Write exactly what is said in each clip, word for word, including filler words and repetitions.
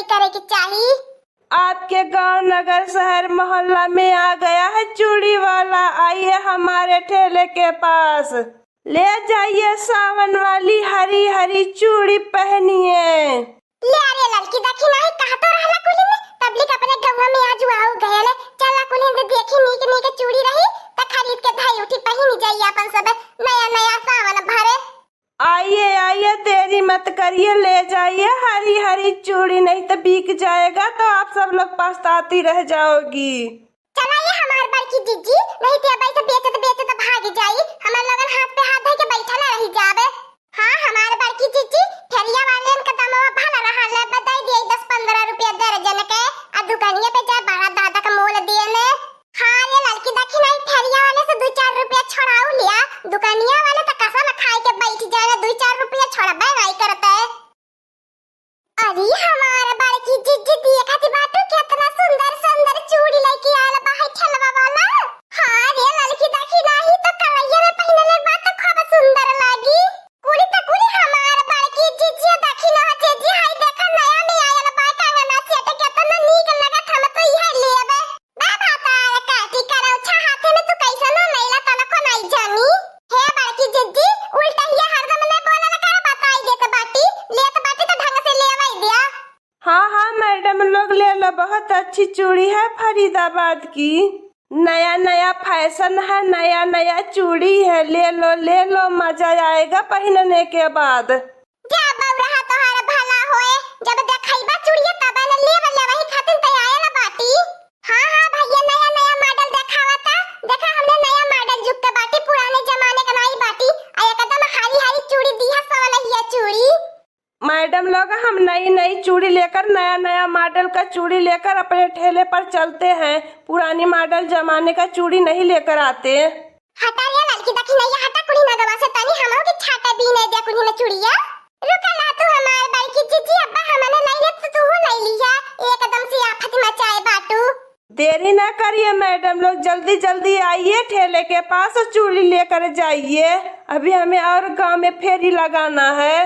करे के चाही। आपके गांव, नगर, शहर, मोहल्ला में आ गया है चूड़ी वाला, आइए हमारे ठेले के पास, ले जाइए सावन वाली हरी हरी चूड़ी पहनिए। ले अरे ललकी, देखी नाही कहा तो रहला कुली में, पब्लिक अपने गौवा में आज आओ गयल, चला कुली में देखी नीक नीक चूड़ी रही, त खरीद के धाई उठी पहिन जाई अपन सब नया नया सावन भरे। आइए, आइए, देरी मत करिए, ले जाइए हरी हरी चूड़ी, नहीं तो बिक जाएगा तो आप सब लोग पछताती रह जाओगी। चला ये हमार बड़की जिज्जी, नहीं तो अब ऐसे बेचत बेचत भाग जाई, हमार लोगन हाथ पे हाथ धर के बैठा ना रही जावे। हाँ हमार बड़की जिज्जी, फेरिया वाले का दमवा भला रहा ले, बताई दिए दस पन्द्रह रुपया दर्जन के, आ दुकानिया पे जा बड़ा दादा का मोल दिए ने। हाँ रे ललकी, देखी नाही, फेरिया वाले से दुई चार रुपया छोड़ाऊ लिया, दुकानिया वाले त कसम खाए के बैठ जाए, दुई चार रुपया छोड़बे नाही करते। अरे हमार बड़की जिज्जी, देखत बाटू केतना सुंदर सुंदर चूड़ी लइके आयल बा है ठेलवा वाला। हाँ रे ललकी, देखी नाही त कलैया में पहिनले बा त खूब सुंदर लागी। कुली त कुली हमार बड़की जिज्जी, देखी ना जिज्जी, हाय देखा नया में आयल बा कंगना सेट, केतना नीक लगत, हम तो इहे लेबे। बा भतार काटी करौछा हाथे में तू कैसनो लैला तनको नाई जानी। हे बड़की जिज्जी, उल्टा हिया हरदम न बोलल कर, बताई देत बाटी, लेत बाटी त ढंग से लेवै दिया। हाँ, हाँ, मैडम लोग ले लो, बहुत अच्छी चूड़ी है फरीदाबाद की, नया नया फैशन है, नया नया चूड़ी है, ले लो, ले लो, मजा आएगा पहनने के बाद। जा बउरहा, तोहार भला होए, जब देखइबा चूड़िया तब न लेब, लेवही खातिर त आयल बाटी। हाँ, हाँ भैया, नया नया मॉडल देखावा त, देखा हमने नया मॉडल जुग के बाटी, पुराने जमाने के नाई बाटी, आ एकदम हारी हारी चूड़ी दिहा, सवलहिया चूड़ी। मैडम लोग, हम नई नई चूड़ी लेकर, नया नया मॉडल का चूड़ी लेकर अपने ठेले पर चलते हैं, पुरानी मॉडल जमाने का चूड़ी नहीं लेकर आते। हटा रे ललकी, देखी नहीं हटा कुली नगवा से, तनी हमहू के छाटा बीने दे कुली में चूड़िया। रुका ला तू हमार बड़की जिज्जी, अब्बा हमने लई ले तो तू लई लिया, एकदम से आफत मचाए बाटू। देरी ना करिए मैडम लोग, जल्दी जल्दी आइए ठेले के पास और चूड़ी लेकर जाइए, अभी हमें और गांव में फेरी लगाना है।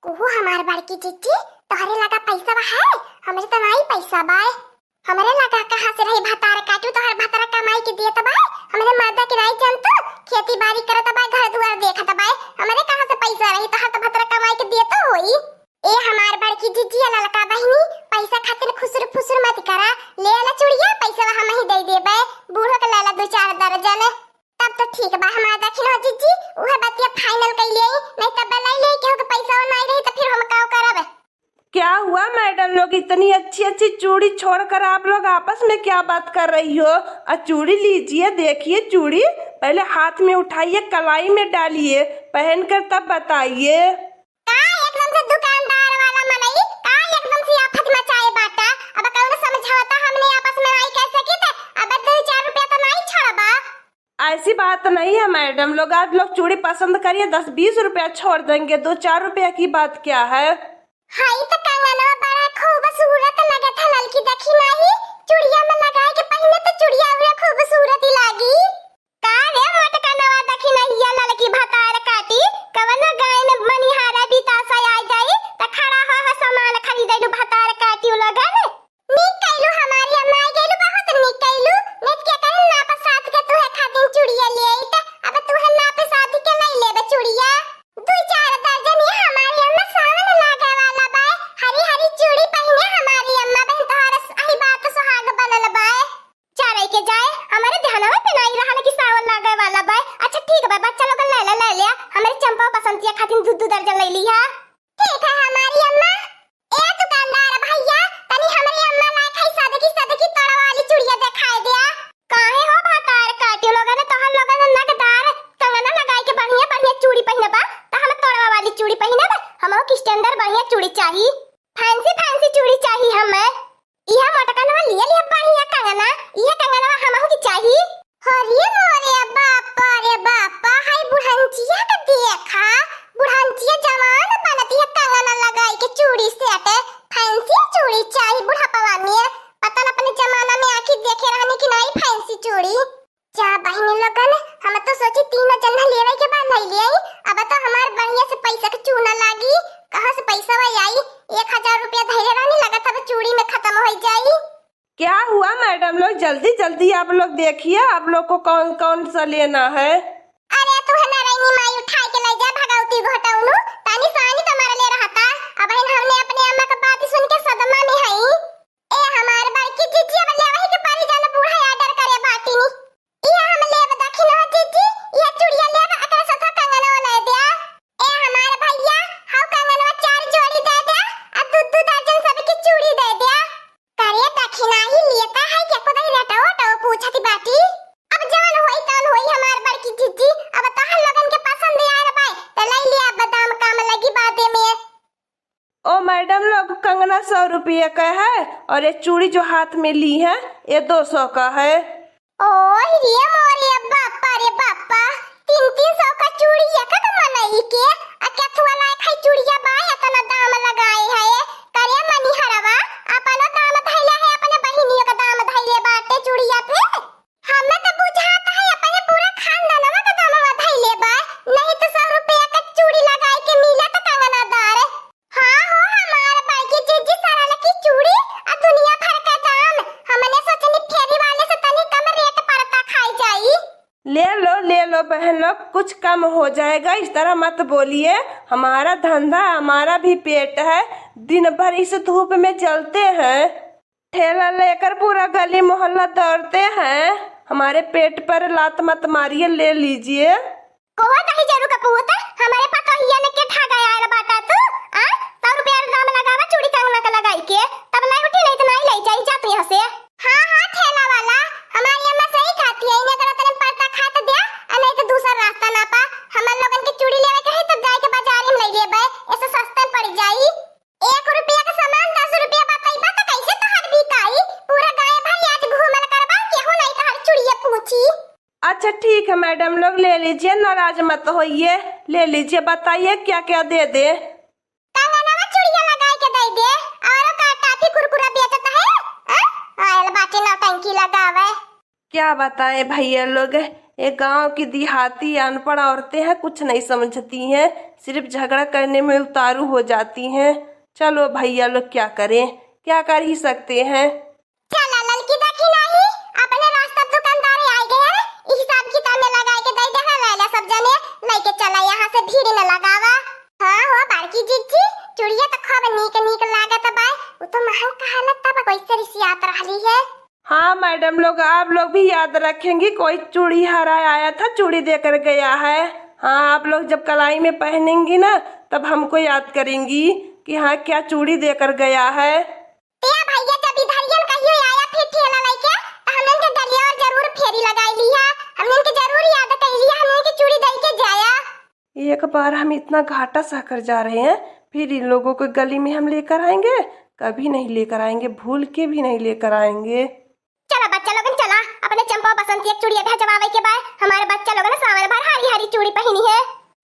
ओहो हमार बड़की जिज्जी, तोहरे लगा पैसा बा है? हमरे त नाई पैसा बा। हमरे लगा कहाँ से रही भतार काटू, तोहर भतार कमाई के दिए त बा। हमरे मर्दा के नाई जान तू, खेती बाड़ी करत बा, घर दुआर देखत बा। हमरे कहाँ से पैसा रही, तोहर त भतार कमाई के दिए तो होई। ए हमार बड़की जिज्जी, ललका बहिनी, पैसा खातिर खुसुर फुसुर मत करा। ले आला चुड़िया, पैसा हम ही दे देबे। बूढ़ो के ले ला दो चार दर्जन। तब तो ठीक बा हमार दखिन हो जिज्जी, उहे बतिया final कइ लेई, नहीं तब लइ लेई, केहू के पैसा नाई रही तो फिर हम काव करब। क्या हुआ मैडम लोग, इतनी अच्छी अच्छी चूड़ी छोड़कर आप लोग आपस में क्या बात कर रही हो? और चूड़ी लीजिए, देखिए चूड़ी, पहले हाथ में उठाइए, कलाई में डालिए, पहनकर तब बताइए। का एकदम से दुकानदार वाला मनई, का एकदम से आफत मचाए बाटा? अब कौन समझौता हमने आपस में नाई कर सकी त अब दो चार रुपया तो नाई छोड़बा। ऐसी बात नहीं है मैडम लोग, आप लोग चूड़ी पसंद करिए, दस बीस रुपया छोड़ देंगे, दो चार रुपया की बात क्या है। हाई त कंगनवा बड़ा खूबसूरत लगत है ललकी, देखी नाही, चुड़िया में लगाए के पहने तो चुड़िया उहे खूबसूरत ही लागी। का रे मोटकनवा, देखी नहिया ललकी भतार काटी, कवनो गाय में मनिहारा बितासा आ जाई त खड़ा हो हो सामान खरीदे लू भतार काटी उ लगन। नीक कइलू हमारी अम्मा, आई गइलू, बहुत नीक कइलू। नेत के कहीं नाप साध के तुहे खातिर चूड़िया ले आई त अब तुहे नाप साध के नहीं लेबे चूड़िया। दू चार दर्जन ये हमारी अम्मा सावन लागे वाला बाय, हरी हरी चूड़ी पहिने हमारी अम्मा बहन तोहरा स-, अही बात सुहाग बनल बाय। चारे के जाए, हमारे ध्यानवा पे नहीं रहल कि सावन लागे वाला बाय। अच्छा ठीक बा, बच्चा लोग ले ले, ले लिया, हमारे चंपा बसंतिया खातिर दू दू दर्जन ले लिया। ठीक है हमारी अम्मा। ए दुकानदार भैया, तनी हमरे अम्मा लायक है सदकी सदकी तोड़ा वाली चुड़िया दिखाई दिया। काहे हो भतार काटी लोगन, तोहर लोगन नगदार कंगना लगाई के बढ़िया बढ़िया चूड़ी पहिनबा, त हम तोड़वा वाली चूड़ी पहिनब। हमहू के standard बढ़िया चूड़ी चाही, fancy fancy चूड़ी चाही हमें। इहे मोटकनवा लिए लिए बढ़िया कंगना, इहे कंगनवा हमहू के चाही। अरे मोरे बापा रे बापा, हाय बुढ़ंचिया के देखा, बुढ़ंचिया जवान बनत है कंगना लगाई के चूड़ी set, fancy चूड़ी चाही बुढ़ापवा में। पता न अपने जमाना में आखिर देखे रहनी कि नहीं fancy चूड़ी। जा बहिनी लोगन, हम तो सोची तीनों जन लेवे के बाद नहीं ले आई। अब तो हमार बढ़िया से पैसा के चूना लागी, कहाँ से पैसा वही आई? एक हजार रुपया धैले रहनी, लगत अब चूड़ी क्या हुआ मैडम लोग, जल्दी जल्दी आप लोग देखिए, आप लोग को कौन कौन सा लेना है। अरे तू है नारायणी माई उठाए के ले जा भगवती घोटौनू, तानी सानी तो मारले रहता। अब हमने अपने अम्मा का बात सुन के सदमा में हई। ए हमार बड़की जीजी, अब लेवही के परी, जान बूढ़ा order करे बाटी नी। इहे हम लेब दखिना जीजी, इहे चूड़िया लेब, एकरे साथ कंगनवा ले द्या। ए हमार भैया, हौ कंगनवा चार जोड़ी दे द्या, आ दू दू दर्जन सबके चूड़ी दे द्या। करे दखिना ही लेता है, के खुद ही रेटो ओटो पूछती बाटी। अब जवन होई तवन होई हमार बड़की जीजी, अब तहन लोगन के पसंद आयल बाय, त ले लिया, अब दाम काम लगी बादे में। ओ मैडम लोग, कंगना सौ रुपये का है और ये चूड़ी जो हाथ में ली है, ये दो सौ का है। ओह रे मोरे बापा रे बापा, तीन तीन सौ का चूड़ी एक एक मनई के, आ केथुआ लायक है चूड़िया बा, इतना दाम लगाए है। करे मनिहरवा, अपनो दाम धैले है, अपने बहिनियों का दाम धैले बाटे चूड़िया पे। हमें तो बुझात है अपने पूरा खानदानवा का दामवा धैले बा, नहीं तो सौ रुपया का चूड़ी लगाए के मिलत कंगनादार। हाँ हो हमार बड़की जीजी, सरल की चूड़ी आ दुनिया भर का दाम। हमने सोचनी फेरी वाले से तनी कम रेट पड़ता खाई जाई। ले लो, ले लो बहन लोग, कुछ कम हो जाएगा, इस तरह मत बोलिए। हमारा धंधा, हमारा भी पेट है, दिन भर इस धूप में जलते हैं, ठेला लेकर पूरा गली मोहल्ला दौड़ते हैं। हमारे पेट पर लात मत मारिए, ले लीजिए। कोहो दही जरू का पूत, हमारे पतोहिया ने के ठगा आयल बाटा तू? आ? सौ रुपया दाम लगावा चूड़ी कंगना का लगाई के, तब ले उठी, नहीं तो नहीं ले जाई जा तू यहाँ से। हाँ हाँ ठेला वाला, हमारी अम्मा सही कहती है, इन्हें करा तने पड़ता खात द्या, आ नहीं तो दूसर रास्ता ना पा। हमन लोगन के चूड़ी लेवे के है तब जाए के बाजार में ले लेबे, ऐसे सस्ता पड़ जाई। एक रुपया का सामान दस रुपया बताइबा त कैसे तोहार बिकाई? पूरा गाँव भर आज घूमल करबा, केहू नहीं तोहार चुड़िया पूछी। अच्छा ठीक है मैडम लोग, ले लीजिए, नाराज मत होइए, ले लीजिए, बताइए क्या क्या दे दे। कंगनवा चुड़िया लगाए के दे दे, और का टाफी कुरकुरा बेचत है? हाँ? आयल बाटे नौटंकी लगावे। क्या बताएं भैया लोग, ये गांव की देहाती अनपढ़ औरतें हैं, कुछ नहीं समझती हैं, सिर्फ झगड़ा करने में उतारू हो जाती हैं। चलो भैया लोग, क्या करें, क्या कर ही सकते हैं। चला ललकी, देखी नहीं, अपने रास्ता दुकानदार आए गए हैं, हिसाब किताब में लगाए के दे दे, हाँ, ले ले सब जने, लेके चला, यहाँ से भीड़ न लगावा। हाँ हो बड़की जीजी, चुड़िया तो खूब नीक नीक लागत बा, वो तो महल कहाला तब कैसे रिसियात रहली है। हाँ मैडम लोग, आप लोग भी याद रखेंगी, कोई चूड़ी हराए आया था, चूड़ी देकर गया है। हाँ, आप लोग जब कलाई में पहनेंगी ना, तब हमको याद करेंगी कि हाँ, क्या चूड़ी देकर गया है। ए भैया, जब इधरियन कहियो आया फिर ठेला लेके, तो हमन के गलिया और जरूर फेरी लगाई लिहा, हमन के जरूर याद कई लिहा, हमन के चूड़ी दई के जाया। एक बार हम इतना घाटा सहकर जा रहे हैं, फिर इन लोगों को गली में हम लेकर आएंगे? कभी नहीं लेकर आएंगे, भूल के भी नहीं लेकर आएंगे। चला बच्चा लोगन, चला, अपने चंपा बसंती एक चुड़िया भेजवावे के बा, हमारे बच्चा लोगन सावन भर हरी हरी चूड़ी पहनी है।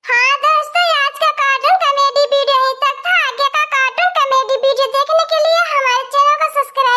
हाँ दोस्तों, आज का कार्टून कॉमेडी वीडियो यहीं तक था। आगे का कार्टून कॉमेडी वीडियो देखने के लिए हमारे चैनल को सब्सक्राइब